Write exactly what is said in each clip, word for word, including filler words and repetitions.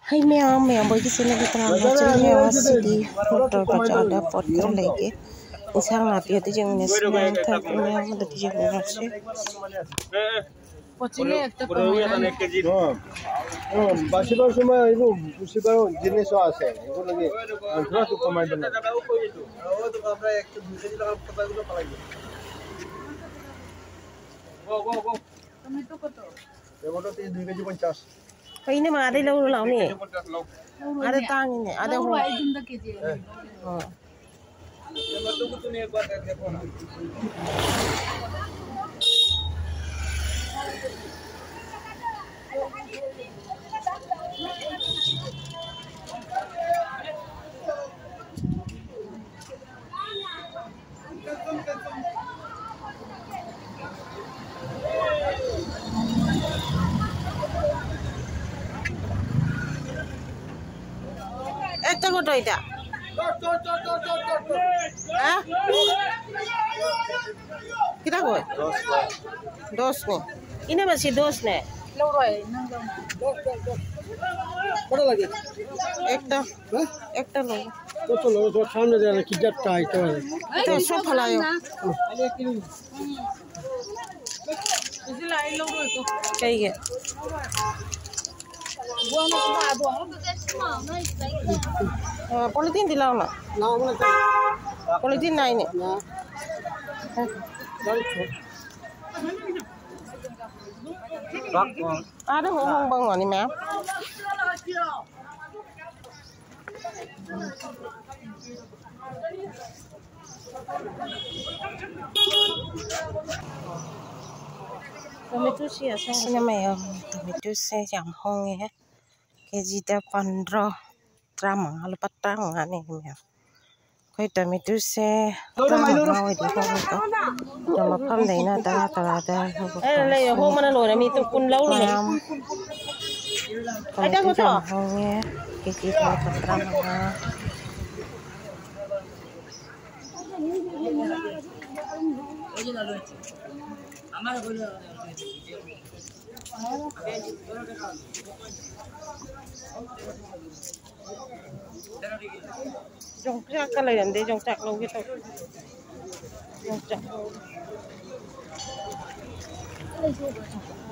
ꯍꯩ ꯃꯌꯥꯝ, ꯃꯌꯥꯝ ꯃꯣꯏꯒꯤ ꯆꯦꯅꯦꯜꯗ ꯀꯅꯥ ꯀꯅꯥ ꯆꯪꯉꯦ? ꯉꯁꯤꯗꯤ ꯃꯣꯇꯣꯔ ꯕꯖꯥꯔꯗ ꯄꯣꯠ ꯈꯔ ꯂꯩꯒꯦ꯫ ꯏꯟꯁꯥꯡ ꯅꯥꯄꯤ ꯑꯗꯨ ꯌꯦꯡꯃꯤꯟꯅꯁꯤ꯫ ꯃꯌꯥꯝ ꯊꯥꯔꯛꯄ ꯃꯌꯥꯝ ꯑꯗꯨ ꯌꯦꯡꯃꯤꯟꯅꯁꯤ꯫ ꯄꯣꯠꯁꯤꯅ ꯍꯦꯛꯇ ꯀꯃꯥꯏꯅ? ꯑꯣ, ꯑꯣ, ꯕꯥꯁꯤꯕꯥ ꯁꯨꯃꯥꯏ, এইবোৰ বুচিবাৰ জিনিছ আছে, এইবোৰ লাগে, আহ, ঘৰতো কমাই পেলাই। টমেটো কত? টমেটো ত্ৰিশ, দুই কেজি পঞ্চাশ। ꯀꯩꯅꯣ, ꯃꯥ ꯑꯗꯩ ꯂꯧꯔꯨ ꯂꯥꯎꯅꯦ꯫ ꯂꯧꯔꯨꯅꯦ꯫ ꯑꯥꯗ ꯇꯥꯡꯉꯤꯅꯦ, ꯑꯥꯗ ꯂꯧꯔꯣ, ꯍꯣꯡꯉꯦ꯫ ꯑꯩ ꯌꯨꯝꯗ ꯀꯦꯖꯤ ꯑꯃ ꯑꯦ꯫ ꯂꯧꯔꯣ꯫ ꯑꯣ꯫ একটা কত এটা? হ্যাঁ? কিতা কয়? দশ নে। ইনে বেশি দশ নে। কত লাগে? একটা। হ্যাঁ? একটা নেই। কত লাগে? তোর সামনে দেয় না, কি জাতটা আইতে পারে? তো সব ফেলায়। ꯀꯩꯒꯤ? ꯑ, ꯄꯣꯂꯤꯊꯤꯟꯗꯤ ꯂꯧꯅ꯫ ꯄꯣꯂꯤꯊꯤꯟ ꯅꯥꯏꯅꯦ꯫ ꯑꯥꯗ ꯍꯣꯡ ꯍꯣꯡꯕ ꯉꯥꯛꯅꯤ, ꯃꯌꯥꯝ꯫ ꯇꯣꯃꯦꯇꯣꯁꯤ ꯑꯁꯪꯕ꯫ ꯁꯤꯅ ꯃꯌꯥꯝ ꯇꯣꯃꯦꯇꯣꯁꯦ ꯌꯥꯝ ꯍꯣꯡꯉꯦ꯫ ꯀꯦꯖꯤꯗ ꯄꯟꯗ꯭ꯔꯣ, ꯇꯔꯥꯃꯉꯥ, ꯂꯨꯄꯥ ꯇꯔꯥꯃꯉꯥꯅꯦ ꯃꯌꯥꯝ꯫ ꯑꯩꯈꯣꯏ ꯇꯣꯃꯦꯇꯣꯁꯦ ꯇꯔꯥꯃꯉꯥ ꯑꯣꯏꯗꯤ ꯍꯣꯡꯉꯦꯀꯣ꯫ ꯑꯗꯣ ꯃꯐꯝꯗꯩꯅ ꯇꯔꯥ, ꯇꯔꯥꯗ ꯑꯦ, ꯂꯩ, ꯍꯣꯡꯕꯅ ꯂꯣꯏꯔꯦ꯫ ꯃꯤ ꯇꯨ ꯀꯨꯟ ꯂꯧꯔꯤꯅꯦ꯫ ꯃꯌꯥꯝ ꯀꯣꯕꯤ ꯌꯥꯝ ꯍꯣꯡꯉꯦ꯫ ꯀꯦ ꯖꯤꯗ ꯂꯨꯄꯥ ꯇꯔꯥꯃꯉꯥ꯫ ꯌꯣꯡꯆꯥꯛꯀ ꯂꯩꯔꯝꯗꯦ, ꯌꯣꯡꯆꯥꯛ ꯂꯧꯒꯦ ꯇꯧ꯫ ꯌꯣꯡꯆꯥꯛ ꯂꯧꯒꯦ꯫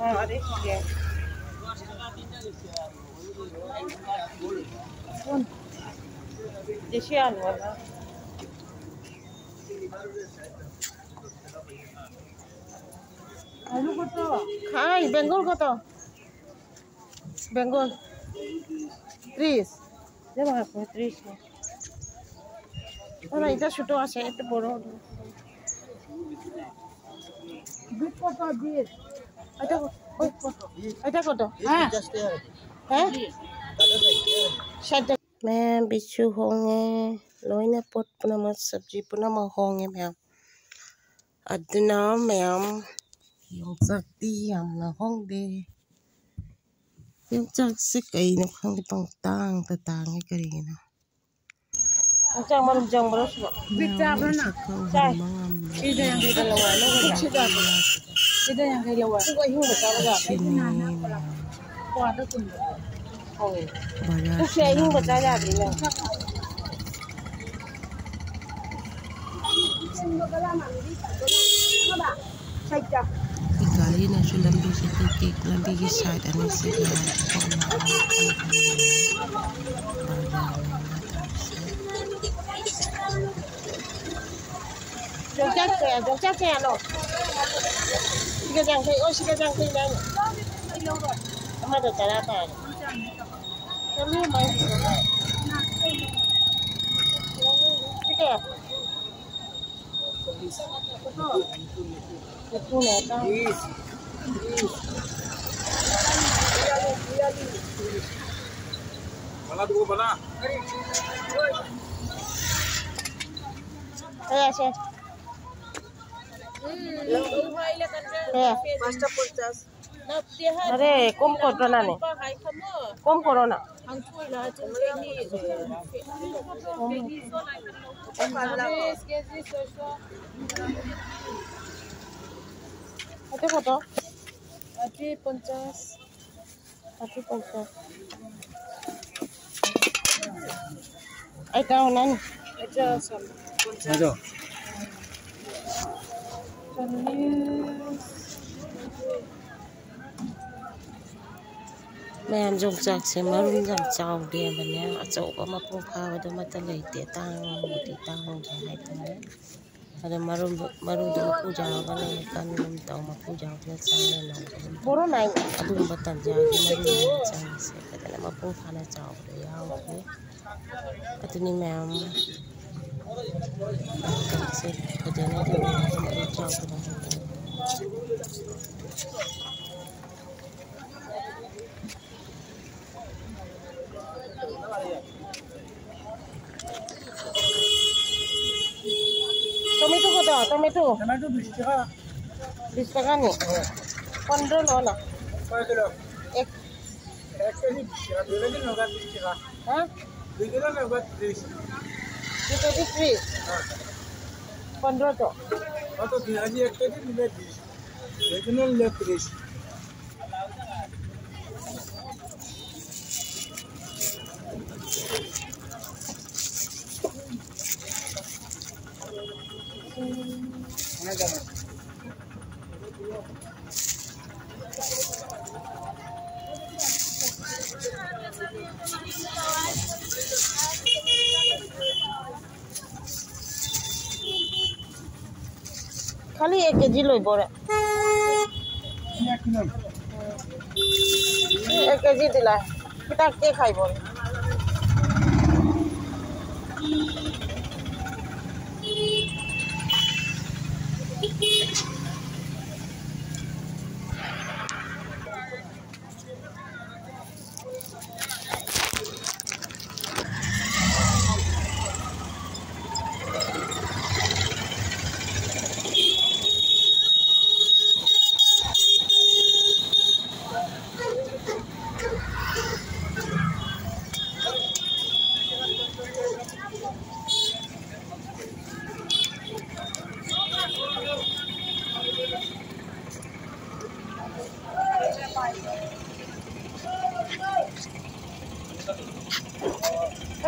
ꯑꯥ, ꯑꯗꯩ ꯌꯦꯡ꯫ ꯗꯦꯁꯤ ꯑꯂꯨ ꯑꯃ꯫ খাই, বেঙ্গল কত? বেঙ্গল ত্রিশ। দে বাবা, ত্রিশ। না, না, এটা ছোট আছে, একটু বড় হবে। বিট কত, বিট? এটা ক-, ওই, এটা কত? হ্যাঁ। হ্যাঁ? ষাট টাকা। ꯃꯌꯥꯝ ꯕꯤꯠꯁꯨ ꯍꯣꯡꯉꯦ, ꯂꯣꯏꯅ ꯄꯣꯠ ꯄꯨꯝꯅꯃꯛ, ꯁꯕꯖꯤ ꯄꯨꯝꯅꯃꯛ ꯍꯣꯡꯉꯦ ꯃꯌꯥꯝ꯫ ꯑꯗꯨꯅ ꯃꯌꯥꯝ ꯌꯣꯡꯆꯥꯛꯇꯤ ꯌꯥꯝꯅ ꯍꯣꯡꯗꯦ꯫ ꯌꯣꯡꯆꯥꯛꯁꯦ ꯀꯩꯅꯣ ꯈꯪꯗꯦ, ꯄꯪꯇꯥꯡꯗ ꯇꯥꯡꯉꯦ ꯀꯔꯤꯒꯤꯅꯣ? ꯌꯣꯡꯆꯥꯛ ꯃꯔꯨꯝ ꯆꯪꯕ꯭ꯔꯣ ꯁꯤꯕꯣ? ꯕꯤꯠ ꯆꯥꯕ꯭ꯔꯣ ꯅꯪ? ꯆꯥꯏ꯫ ꯁꯤꯗ ꯌꯥꯡꯈꯩꯗ ꯂꯧ ꯍꯥꯏ, ꯂꯧ ꯍꯥꯏ꯫ ꯁꯤꯗ ꯌꯥꯡꯈꯩ ꯂꯧ ꯍꯥꯏ꯫ ꯑꯗꯨꯒ ꯑꯍꯤꯡꯕ ꯆꯥꯕ ꯌꯥꯗꯦ꯫ ꯁꯤꯅꯤ꯫ ꯍꯣꯏ꯫ ꯕꯖꯥꯔ ꯄꯨꯛꯁꯦ ꯑꯍꯤꯡꯕ ꯆꯥ ꯌꯥꯗꯦꯅꯦ꯫ ꯒꯥꯔꯤꯅꯁꯨ ꯂꯝꯕꯤꯁꯦ ꯇꯦꯛ ꯇꯦꯛ, ꯂꯝꯕꯤꯒꯤ side ꯑꯅꯤꯁꯤꯗ ꯕꯖꯥꯔꯅꯦꯅ ꯇꯧꯔꯤꯁꯦ꯫ ꯌꯣꯡꯆꯥꯛ ꯀꯌꯥ, ꯌꯣꯡꯆꯥꯛ ꯀꯌꯥꯅꯣ? ꯁꯤꯒ ꯌꯥꯡꯈꯩ, ꯑꯣ, ꯁꯤꯒ ꯌꯥꯡꯈꯩꯅꯦ ꯍꯥꯏꯅꯦ꯫ ꯑꯃꯗ ꯇꯔꯥ ꯇꯥꯔꯦ꯫ ꯆꯥꯝꯃꯔꯤ ꯑꯃ ꯍꯥꯏꯁꯤꯕꯣ? ꯁꯤ ꯀꯌꯥ? ꯅꯤꯐꯨꯅꯦ, ꯇꯔꯥ꯫ ꯀꯌꯥ ꯁꯦ? ꯀꯌꯥ? ꯄꯥꯁꯇ ꯄꯟꯆꯥꯁ꯫ Are, kom koro na ni. Kom koro na. Ate koto? Ate ponchas. Ate ponchas. Ai, tao nan. Ate ponchas. ꯃꯌꯥꯝ ꯌꯣꯡꯆꯥꯛꯁꯦ ꯃꯔꯨꯝ ꯌꯥꯝ ꯆꯥꯎꯗꯦꯕꯅꯦ, ꯑꯆꯧꯕ ꯃꯄꯨꯡ ꯐꯥꯕꯗꯣ ꯑꯃꯠꯇ ꯂꯩꯇꯦ, ꯇꯥꯡꯕꯗꯤ ꯇꯥꯡꯗꯦ ꯍꯥꯏꯇꯥꯔꯦ꯫ ꯑꯗꯣ ꯃꯔꯨꯝꯗꯣ, ꯃꯔꯨꯗꯣ ꯃꯀꯨ ꯌꯥꯎꯔꯒꯅ ꯍꯦꯛ ꯀꯟꯒꯨꯝ ꯇꯧ, ꯃꯀꯨ ꯌꯥꯎꯗꯅ ꯆꯥꯔꯒ ꯅꯧꯕꯒꯨꯝ ꯇꯧ꯫ ꯑꯗꯨꯒꯨꯝꯕ ꯇꯟꯖꯥꯒꯤ ꯃꯔꯨꯅꯦ ꯆꯪꯉꯤꯁꯦ꯫ ꯐꯖꯅ ꯃꯄꯨꯡ ꯐꯥꯅ ꯆꯥꯎꯕꯗꯣ ꯌꯥꯎꯗ꯭ꯔꯤ꯫ ꯑꯗꯨꯅꯤ ꯃꯌꯥꯝ ꯌꯣꯡꯆꯥꯛꯁꯦ ꯐꯖꯅ ꯑꯗꯨꯝ ꯆꯥꯎꯗꯅ ꯍꯥꯏꯇꯥꯔꯦ꯫ টমেটো কত? টমেটো? টমেটো বিশ টাকা। বিশ টাকা নি? পনেরো লো না। কয় কিলো? এক। এক কেজি বিশ টাকা, দুই কেজি নগদ বিশ টাকা। হ্যাঁ? দুই কিলো নগদ ত্রিশ। দুই কেজি ত্রিশ? হ্যাঁ। পনেরো তো। কত? দুই কেজি, এক কেজি নিলে বিশ। দুই কিলো নিলে ত্রিশ। খালি এক কেজি লইব ৰে। এক কেজি দিলা, কিতাকে খাইব?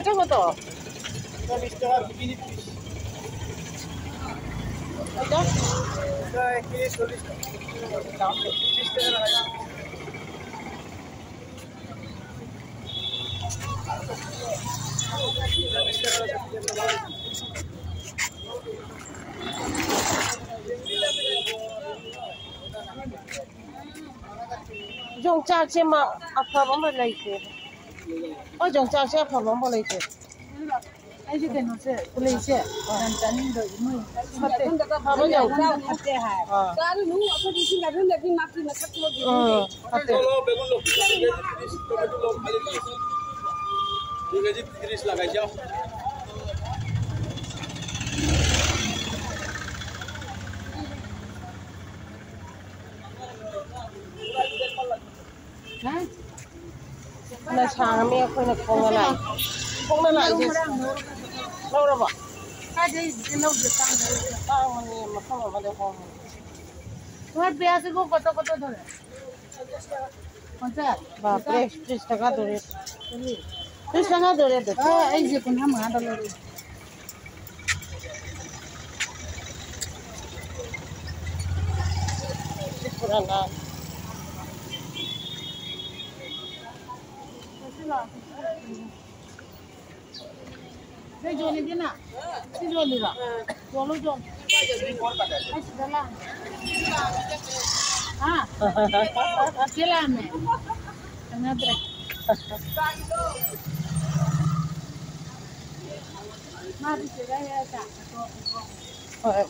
ꯀꯩꯅꯣ ꯇꯧ꯫ ꯆꯥꯛ ꯆꯥꯛ ꯆꯦ ꯃꯥ ꯑꯐꯕ ꯑꯃ ꯂꯩꯇꯦ꯫ ꯑꯣ, ꯌꯣꯡꯆꯥꯛꯁꯦ ꯑꯐꯕ ꯑꯃ ꯂꯩꯇꯦ꯫ ꯑꯩꯁꯦ ꯀꯩꯅꯣꯁꯦ, ꯄꯨꯂꯩꯁꯦ ꯌꯥꯝ ꯆꯥꯅꯤꯡꯗꯕ, ꯃꯣꯏ ꯐꯠꯇꯦ꯫ ꯐꯕ ꯌꯥꯝ ꯐꯠꯇꯦ ꯍꯥꯏ꯫ ꯑꯥ꯫ ꯆꯥꯔꯨꯅꯨ, ꯑꯩꯈꯣꯏꯗꯤ ꯏꯁꯤꯡ ꯆꯥꯁꯤꯜꯂꯗꯤ ꯃꯥꯒꯤ ꯃꯁꯛ ꯊꯣꯛꯑꯗꯤ ꯎꯝ, ꯐꯠꯇꯦ꯫ ꯐꯅ ꯁꯥꯡꯉꯝꯃꯤ ꯑꯩꯈꯣꯏꯅ ꯈꯣꯡꯅ ꯂꯥꯛꯏ꯫ ꯈꯣꯡꯅ ꯂꯥꯛꯏꯁꯦ꯫ ꯂꯧꯔꯕꯣ? ꯀꯥꯏꯗꯩ ꯂꯧꯗꯦ, ꯇꯥꯡꯗꯦ꯫ ꯇꯥꯡꯕꯅꯤ, ꯃꯐꯝ ꯑꯃꯗ ꯍꯣꯡꯕꯅꯤ꯫ ꯍꯣꯏ, ꯄꯤꯌꯥꯁꯁꯤꯕꯨ ꯀꯣꯠꯇ ꯀꯣꯠꯇ ꯇꯧꯔꯦ꯫ ꯄꯟꯆꯥ, ꯕꯥꯞꯔꯦ, ꯇꯤꯁ ꯇꯀꯥꯗꯣꯔꯦ꯫ ꯇꯤꯁ ꯇꯀꯥꯗꯣꯔꯦ ꯑꯗꯣ꯫ ꯑ, ꯑꯩꯁꯦ ꯀꯨꯟꯊ꯭ꯔꯥ ꯃꯉꯥꯗ ꯂꯧꯔꯛꯑꯦ꯫ ꯁꯤ ꯄꯨꯔꯥ ꯅꯥꯟ꯫ ꯁꯤ ꯌꯣꯜꯂꯤꯗꯅ? ꯁꯤ ꯌꯣꯜꯂꯤꯔꯣ? ꯌꯣꯜꯂꯨ, ꯌꯣꯜꯂꯨ꯫ ꯑꯩ ꯁꯤꯗ ꯂꯥꯛꯑꯦ꯫ ꯍꯥ? ꯁꯤ ꯂꯥꯛꯑꯝꯃꯦ꯫ ꯈꯪꯅꯗ꯭ꯔꯦ꯫ ꯃꯥꯗꯤ ꯁꯤꯗ ꯍꯦꯛ ꯆꯥꯛ ꯆꯥꯊꯣꯛ-꯫ ꯍꯣꯏ꯫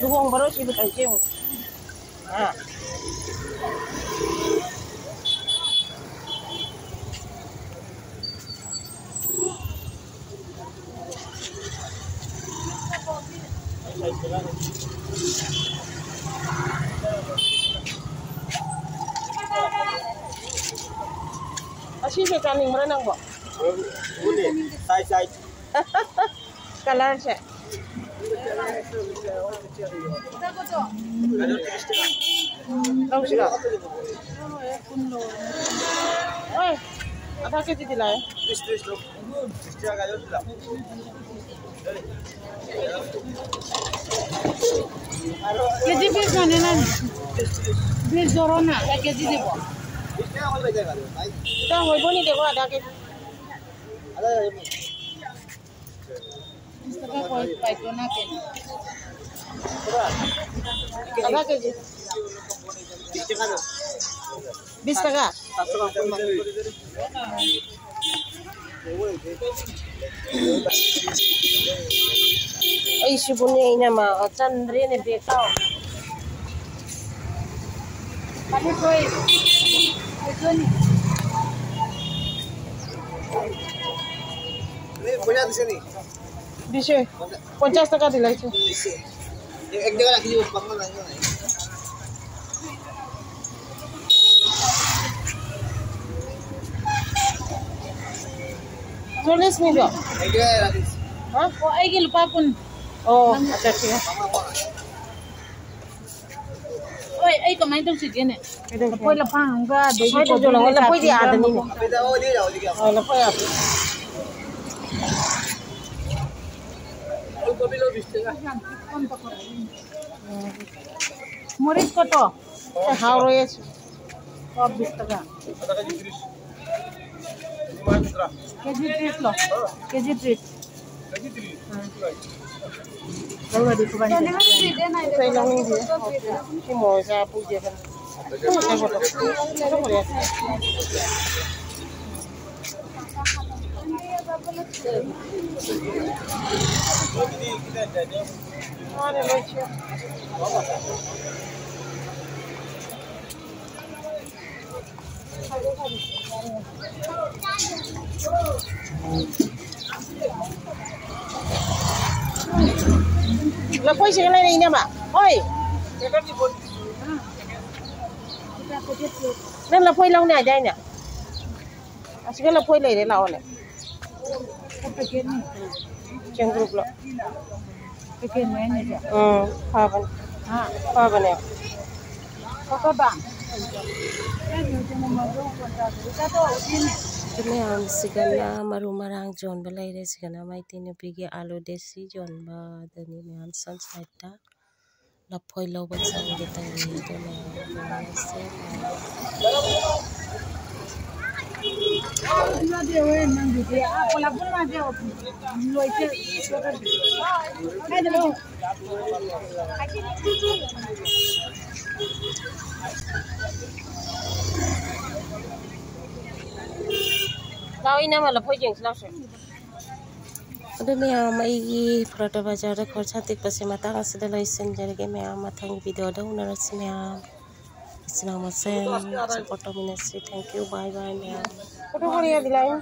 ꯂꯨꯍꯣꯡꯕꯔꯣ ꯁꯤꯕꯨ ꯇꯧꯔꯤꯁꯦ ꯌꯦꯡꯉꯨ꯫ ꯑꯥ꯫ ꯑꯁꯤꯁꯦ ꯆꯥꯅꯤꯡꯕ꯭ꯔꯥ ꯅꯪꯕꯣ? ꯎꯅꯦ, ꯁꯥꯏ, ꯁꯥꯏ꯫ ꯀꯂꯔꯁꯦ꯫ ꯂꯧꯁꯤꯔꯣ? ꯍꯣꯏ, ꯑꯗꯥ ꯀꯦꯖꯤꯗꯤ ꯂꯥꯛꯑꯦ꯫ ꯀꯦꯖꯤ ꯄꯤꯁ ꯃꯥꯅꯦ ꯅꯪ? ꯄꯤꯁ ꯖꯣꯔꯣꯅ, ꯀꯦꯖꯤꯗꯤꯕꯣ? ꯏꯇꯥ ꯍꯣꯏꯕꯣꯅꯤꯗꯦꯀꯣ, ꯑꯗꯥ ꯀꯦꯖꯤ꯫ ꯇꯥꯀꯥ ꯀꯣꯏ ꯄꯥꯏꯇꯣꯅ ꯀꯦ꯫ ꯑꯗꯥ ꯀꯦꯖꯤ꯫ ꯕꯤꯁ ꯇꯥꯀꯥ꯫ ꯑꯩꯁꯤꯕꯨꯅꯦ, ꯑꯩꯅ ꯃꯥ ꯆꯟꯗ꯭ꯔꯦꯅꯦ ꯕꯦꯒꯇꯣ꯫ দিছে। পঞ্চাশ টাকা দিলাইছে। এক জায়গায় রাখি দিব, পাঁচ টাকা লাগবে না। চল্লিশ নিব। এক জায়গায় রাখি দিছি। ꯍꯥ? ꯑꯣ, ꯑꯩꯒꯤ ꯂꯨꯄꯥ ꯀꯨꯟ꯫ ꯑꯣ, ꯑꯠꯆꯥ, ꯊꯤꯛ ꯍꯦ꯫ ꯍꯣꯏ, ꯑꯩ ꯀꯃꯥꯏꯅ ꯇꯧꯁꯤꯒꯦꯅꯦ? ꯀꯩꯗꯧꯁꯦ? ꯂꯐꯣꯏ ꯂꯐꯥꯡ ꯑꯃꯒ ꯑꯗꯒꯤ ꯁꯨꯃꯥꯏꯅ ꯇꯧꯁꯦ, ꯀꯣꯕꯤ ꯂꯐꯣꯏꯗꯤ ꯃꯆꯥ ꯑꯥꯗꯅꯤꯅꯦ꯫ ꯄꯤꯕ ꯑꯃꯒ꯫ ꯑ, ꯂꯐꯣꯏ ꯑꯥꯗ꯫ ꯎꯝ꯫ ꯃꯣꯔꯤꯁ ꯀꯣꯠꯇꯣ? ꯑꯦ, ꯍꯥꯎꯔꯣꯏꯌꯦ꯫ ꯀꯣ ꯕꯤꯁ ꯇꯥꯀꯥ꯫ ꯀꯦꯖꯤ ꯇꯔꯤꯁ ꯂꯣ? ꯀꯦꯖꯤ ꯇꯔꯤꯁ꯫ ꯎꯝ꯫ ꯂꯧꯔꯗꯤ ꯈꯨꯕꯥꯅꯤ꯫ ꯄꯣꯠ ꯆꯩ ꯂꯧꯅꯤꯡꯗꯦ꯫ ꯁꯤ ꯃꯣꯔꯣꯛ ꯆꯥ ꯄꯨꯒꯦ ꯈꯟ-, ꯃꯥꯅꯦ, ꯂꯣꯏꯁꯦ꯫ ꯂꯐꯣꯏꯁꯤꯒ ꯂꯩꯔꯛꯏꯅꯦꯕ꯫ ꯍꯣꯏ꯫ ꯅꯪ ꯂꯐꯣꯏ ꯂꯧꯅꯤ ꯍꯥꯏꯗꯥꯏꯅꯦ? ꯑꯁꯤꯒ ꯂꯐꯣꯏ ꯂꯩꯔꯦ, ꯂꯥꯛꯑꯣꯅꯦ꯫ ꯄꯦꯀꯦꯠꯅꯤ꯫ ꯆꯦꯡꯒ꯭ꯔꯨꯞꯂꯣ? ꯄꯦꯀꯦꯠꯅꯤ ꯑꯩꯅꯁꯦ꯫ ꯎꯝ, ꯐꯕꯅꯦ꯫ ꯍꯥ? ꯐꯕꯅꯦ꯫ ꯐꯣꯇꯣꯗ꯫ ꯑꯗꯨ ꯃꯌꯥꯝꯁꯤꯒꯅ ꯃꯔꯨ ꯃꯔꯥꯡ ꯌꯣꯟꯕ ꯂꯩꯔꯦ꯫ ꯁꯤꯒꯅ ꯃꯩꯇꯩ ꯅꯨꯄꯤꯒꯤ ꯑꯥꯂꯨ ꯗꯦꯁꯤ ꯌꯣꯟꯕ ꯑꯗꯨꯅꯤ꯫ ꯃꯌꯥꯝ ꯁꯟ ꯁꯥꯏꯠꯇ ꯂꯐꯣꯏ ꯂꯧꯕ ꯆꯪꯒꯦ ꯇꯧꯔꯤ꯫ ꯑꯗꯨ ꯃꯌꯥꯝ ꯌꯦꯡꯉꯁꯦ꯫ ꯂꯥꯛꯑꯣ, ꯏꯅꯝꯃ, ꯂꯐꯣꯏ ꯌꯦꯡꯁꯤ ꯂꯥꯛꯁꯦ꯫ ꯑꯗꯨ ꯃꯌꯥꯝ, ꯑꯩꯒꯤ ꯐ꯭ꯂꯣꯇꯔ ꯕꯖꯥꯔꯗ ꯈꯣꯔꯁꯥ ꯇꯦꯛꯄꯁꯦ ꯃꯇꯥꯡ ꯑꯁꯤꯗ ꯂꯣꯏꯁꯤꯟꯖꯔꯒꯦ꯫ ꯃꯌꯥꯝ, ꯃꯊꯪꯒꯤ ꯚꯤꯗꯤꯑꯣꯗ ꯎꯅꯔꯁꯤ꯫ ꯃꯌꯥꯝ, ꯏꯆꯤꯟ ꯏꯅꯥꯎ ꯃꯁꯦꯟ ꯁꯞꯄꯣꯔꯠ ꯇꯧꯃꯤꯟꯅꯁꯤ꯫ Thank you, bye bye ꯃꯌꯥꯝ꯫ ꯐꯣꯇꯣ ꯀꯥꯞꯄ ꯌꯥꯗꯦ, ꯂꯥꯛꯑꯣ꯫